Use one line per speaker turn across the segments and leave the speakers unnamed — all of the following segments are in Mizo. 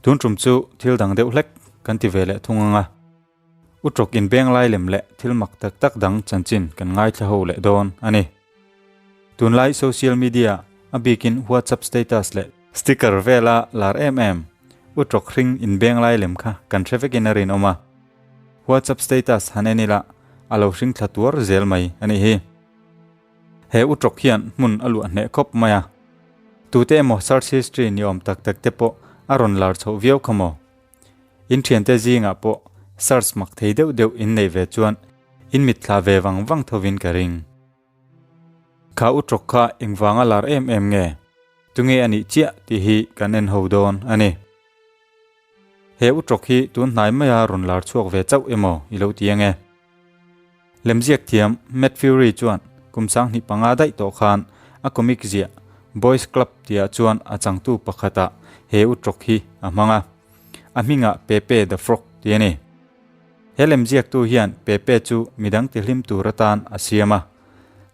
Tun tum chu thil dang deuh hlek kan ti ve leh thung ang a. Utrawk inbeng lai lem leh thil mak tak tak dang chanchin kan ngaithla ho leh dawn a ni. Tunlai social media a bikin WhatsApp status leh sticker vela lar em em utrawk hring inbeng lai lem kha kan hre vekin a rinawm a. WhatsApp status han en ila a lo hring thla tuar zel mai a nih hi. He utrawk hian hmun a luah hneh khawp mai a. Tute emaw search history ni awm tak tak te pawh a rawn lar chhoh viau kha maw? In thiante zingah pawh search mak thei deuh deuh in nei ve chuan in mitthla ve vang vang thovin ka ring. Kha utrawk kha engvanga lar em em nge? Tunge a nih chiah tih hi kan en ho dawn a ni. He utrawk hi tun hnai maia rawn lar chhuak ve chauh emaw i lo ti ange? Lemziak thiam Matt Furie chuan kum 2005 daih tawh khan a comic ziah Boys Club tihah chuan a changtu pakhatah he utrawk hi a hmang a. A hmingah Pepe the Frog tih a ni. He lemziaktu hian Pepe chu midang tihlim tur atan a siam a,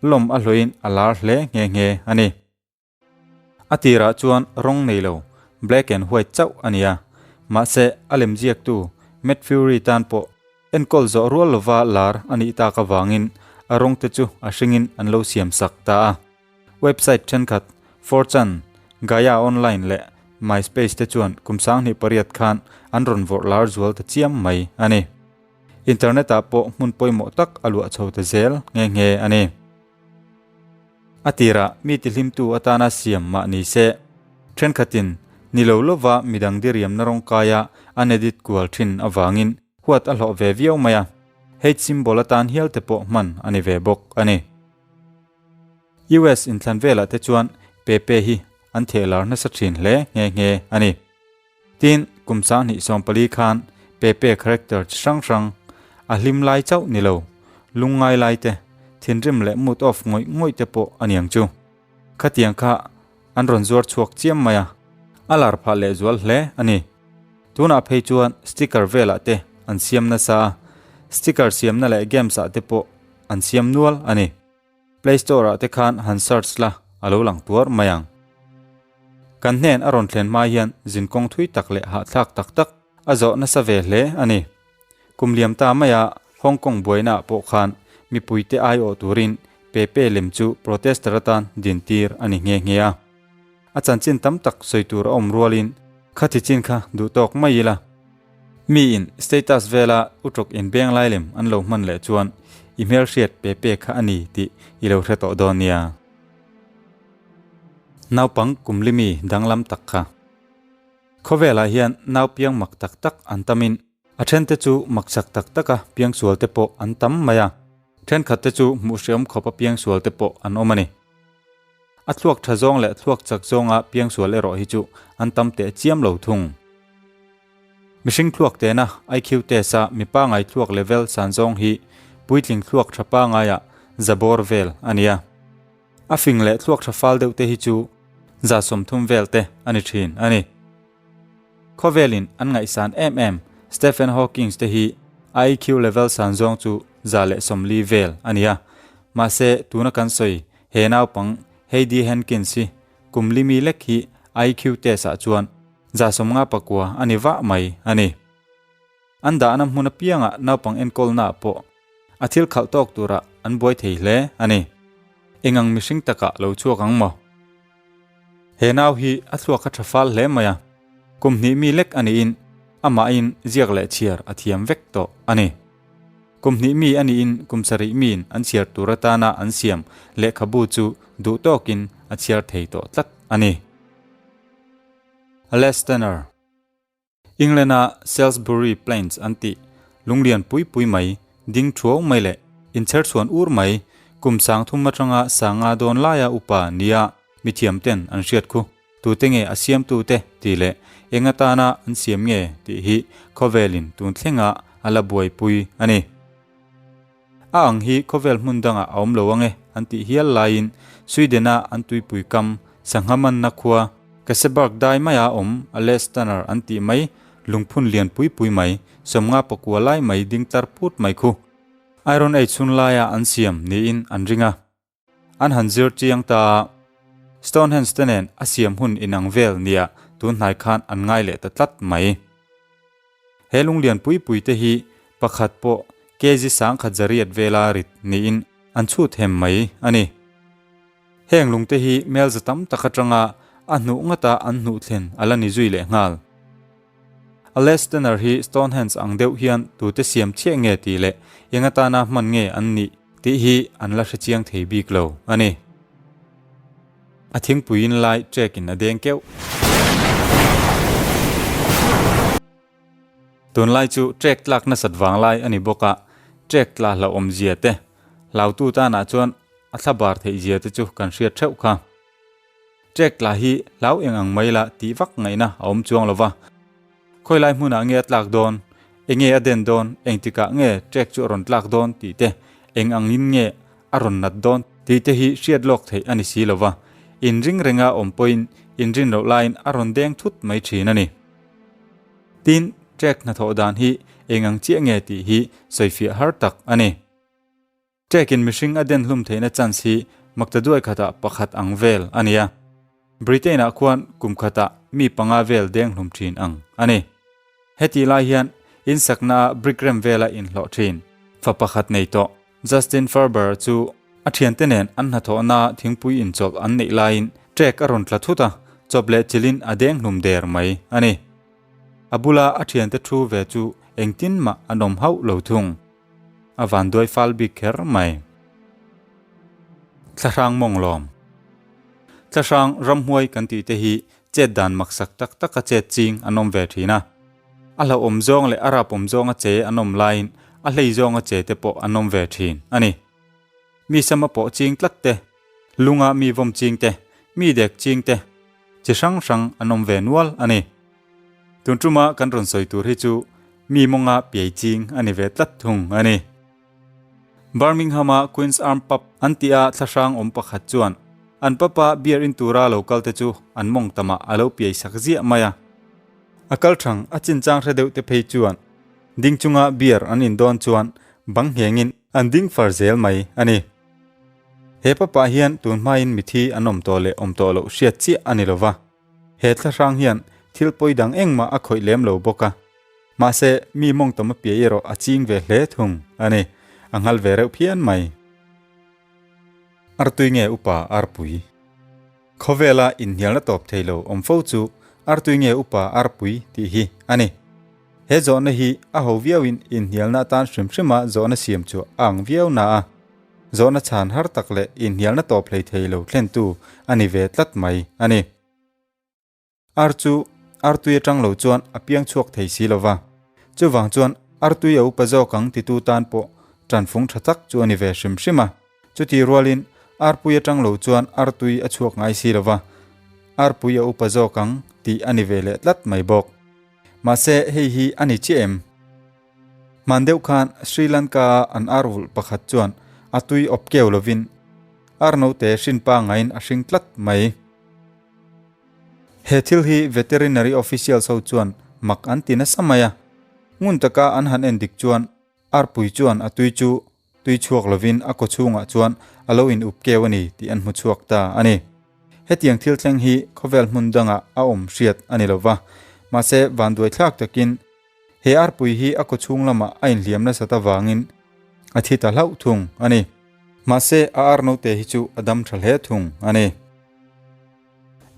lawm a hlawhin a lar hle nghe nghe a ni. A tirah chuan rawng nei lo, black and white chauh a ni a, mahse a lemziaktu Matt Furie tan pawh enkawl zawh rual lova lar a nih tak avangin a rawng te chu a hringin an lo siam sak ta a. Website thenkhat, 4chan, Gaia Online leh MySpace te chuan kum 2008 khan an rawn vawrh lar zual ta chiam mai a ni. Internet-ah pawh hmun pawimawh tak a luah chho ta zel nghe nghe a ni. A tirah mi tihlimtu atana siam mah ni se, thenkhatin ni lo lova midang diriamna rawngkaia an edit kual thin avangin huat a hlawh ve viau mai a, hate symbol atan hial te pawh hman a ni ve bawk a ni. US inthlan velah te chuan Pepe hi an theh lar nasa thin hle nghe nghe a ni. Tin, kum 2014 khan Pepe character chi hrang hrang, a hlim lai chauh ni lo, lungngai lai te, thinrim leh mood off ngawih ngawih te pawh a niang chu. Khatiang kha an rawn zuar chhuak chiam mai a, a lar phah leh zual hle a ni. Tunah phei chuan sticker velah te an siam nasa a, sticker siamna leh games ah te pawh an siam nual a ni. Play Store ah te khan han search la, a lo lang tuar mai ang. Kan hnen a rawn thlen hma hian zinkawng thui tak leh hahthlak tak tak a zawh nasa ve hle a ni. Kum liam ta maia Hong Kong buaina ah pawh khan mipuite aiawh turin Pepe lem chu protester atan din tir a ni nghe nghe a. A chanchin tam tak sawi tur a awm rualin khati chin kha duh tawk mai ila. Mi in status vela utrawk in beng lai lem an lo hman leh chuan i hmelhriat Pepe kha a ni tih i lo hre tawh dawn nia. Naupang kumlimi danglam tak kha. Khawvelah hian nau piang mak tak tak an tamin a thente chu maksak tak taka piangsual te pawh an tam mai a, thenkhat te chu hmuh hreawm khawpa piangsual te pawh an awm a ni. A thluak tha zawng leh thluak chak zawnga piangsual erawh hi chu an tam teh chiam lo thung. Mihring thluak tena IQ test a mi pangai thluak level san zawng hi puitling thluak tha pangaia za bawr vel a nia. A fing leh thluak tha fal deuh te hi chu 30% vel te a ni thin a ni. Khawvelin an ngaihsan em em Stephen Hawkings te hi IQ level san zawng chu 140 vel a nia. Mahse tuna kan sawi he naupang Heidi Hankins hi kum limi lek hi IQ test ah chuan 59 a ni vah mai a ni. An dahna hmun apiangah naupang enkawlnaah pawh a thil khalh tawk turah an buai thei hle a ni. Engang mihring takah lo chhuak ang maw? He nau hi a thluak a tha fal hle mai a, kum hnih mi lek a niin amahin ziak leh chhiar a thiam vek tawh a ni. Kum hnih mi a niin kum sarih miin an chhiar tur atana an siam lehkhabu chu duh tawkin a chhiar thei tawh tlat a ni. Leicester. England-a Salisbury Plains an tih lunglian pui pui mai, ding thuau mai leh inchher chhuan ur mai, kum 3000 atanga 5000 dawn laia upa nia mithiamten an hriat khu. Tute nge a siamtute tih leh eng atana an siam nge tih hi khawvelin tun thlenga a la buaipui a ni. A ang hi khawvel hmun dangah a awm lo ange an tih hial laiin Sweden-a an tuipui kam sangha manna khua Kaseberg dai maia awm Alestaner an tih mai lungphun lian pui pui mai 59 lai mai ding tar phut mai khu Iron Age hun laia an siam niin an ring a. An han zir chiang ta a, Stonehenge te nen a siam hun inang vel nia tun hnai khan an ngai leh ta tlat mai. He lunglian pui pui te hi pakhat pawh kg 10,000 zariat vela rit niin an chhut hem mai a ni. Heng lungte hi melza tam tak atanga a hnuh ngata an hnuh thlen a la ni zui leh nghal. A Les Tanner hi Stonehenge ang deuh hian tute siam chiah nge tih leh eng atana hman nge an nih tih hi an la hre chiang thei bik lo a ni. A thingpuiin lai ṭekin a deng keuh. Tunlai chu ṭek tlak nasat vang lai a ni bawk a, ṭek tla hlauhawm zia te, hlautu tanah chuan a thla bar theih zia te chu kan hriat theuh kha. Ṭek tla hi hlau eng ang mai la tih vak ngaihna a awm chuang lo va. Khawilai hmunah nge a tlak dawn, enge a den dawn, engtikah nge ṭek chu a rawn tlak dawn tih te, eng angin nge a rawn nat dawn tih te hi hriat lawk theih a ni si lo va. Inring renga awm pawhin inrin loh laiin a rawn deng thut mai ṭhin a ni. Tin, ṭek hnathawh dan hi eng ang chiah nge tih hi sawifiah har tak a ni. Ṭekin mihring a den hlum theihna chance hi maktaduai khatah pakhat ang vel a ni a. Britain-ah khuan kum khatah mi panga vel deng hlum ṭhin ang a ni. Hetih lai hian insaknaah brick rem vela inhlawh ṭhin fa pakhat nei tawh Justin Farber chu a ṭhiante nen an hnathawhna thingpui inchawlh an neih laiin ṭek a rawn tla thut a, chawp leh chilhin a deng hlum der mai a ni. A bula a ṭhiante thu ve chu engtin mah an awm hauh lo thung. A vanduai fal bik kher mai. Thlahrang mawng lawm. Thlahrang ramhuai kan tih te hi chet dan maksak tak taka chet ching an awm ve thin a. A hlauhawm zawng leh a rapawm zawnga che an awm laiin a hlei zawnga che te pawh an awm ve thin a ni. Mi sama pawh ching tlat te, lunga mi vawm ching te, mi dek ching te, chi hrang hrang an awm ve nual a ni. Tun tuma kan rawn sawi tur hi chu mi mawnga piai ching a ni ve tlat thung a ni. Birmingham-a Queen's Arm Pub an tih a thlahrang awm pakhat chuan an papa beer in tura lo kal te chu an mawng tamah a lo piai sak ziah mai a. A kal thang a chinchang hre deuh te phei chuan ding chunga beer an in dawn chuan bang nghengin an ding far zel mai a ni. He papa hian tun hmain mithi an awm tawh leh awm tawh loh hriat chiah a ni lova. He thlahrang hian thil pawi dang engmah a khawih lem lo bawk a. Mahse, mi mawng tam a piai erawh a ching ve hle thung a ni. A nghal ve reuh phian mai. Artui nge upa Arpui? Khawvela inhnialna tawp thei lo awm fo chu Artui nge upa Arpui tih hi a ni. He zawhna hi a ho viauin inhnialna atan hrim hrima zawhna siam chu a ang viau na a. Zawhna chhan har tak leh inhnialna tawp hlei thei lo thlentu a ni ve tlat mai a ni. Ar chu artui atang lo chuan a piang chhuak thei si lo va, chuvang chuan artui a upa zawk ang titu tan pawh tanfung tha tak chu a ni ve hrim hrim a. Chutih rualin arpui atang lo chuan artui a chhuak ngai si lo va, arpui a upa zawk ang tih a ni ve leh tlat mai bawk. Mahse hei hi a ni chiah em? Hman deuh khan Sri Lanka-a an ar vulh pakhat chuan a tui awp keu lovin ar note hrin pangaiin a hring tlat mai. He thil hi veterinary officials ho chuan mak an ti nasa mai a, ngun taka an han en dik chuan arpui chuan a tui chu tui chhuak lovin a kaw chhungah chuan a lo in up keu a ni tih an hmu chhuak ta a ni. Hetiang thil thleng hi khawvel hmun dangah a awm hriat a ni lova, mahse vanduai thlak takin He arpui hi a kawchhung lamah a inhliam nasat avangin a thi ta hlauh thung a ni. Mahse, a ar note hi chu a dam tha hle thung a ni.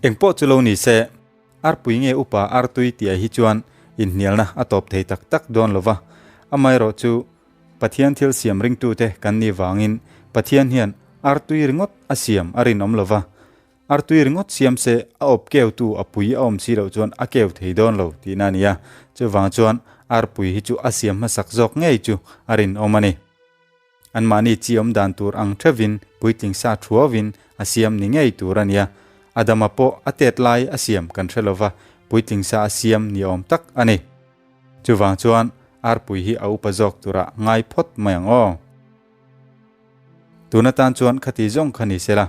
Engpawh chu lo ni se, arpui nge upa artui tih hi chuan inhnialna a tawp thei tak tak dawn lo va. Amaherawh chu Pathian thil siam ringtute kan nih vangin Pathian hian artui ringawt a siam a rinawm lo va. Artui ringawt siam se a awp keutu a pui a awm si loh chuan a keu thei dawn lo tihna a ni a, chuvang chuan arpui hi chu a siam hmasak zawk ngei chu a rinawm a ni. Anmahni chi awm dan tur ang theuhin puitling sa thuauvin a siam ni ngei tur a ni a, Adama pawh a tet lai a siam kan hre lova, puitling sa a siam ni awm tak a ni. Chuvang chuan arpui hi a upa zawk turah ngai phawt mai ang aw. Tun atan chuan khati zawng kha ni sela,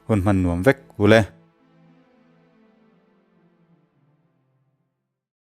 hun hman nuam vek u le.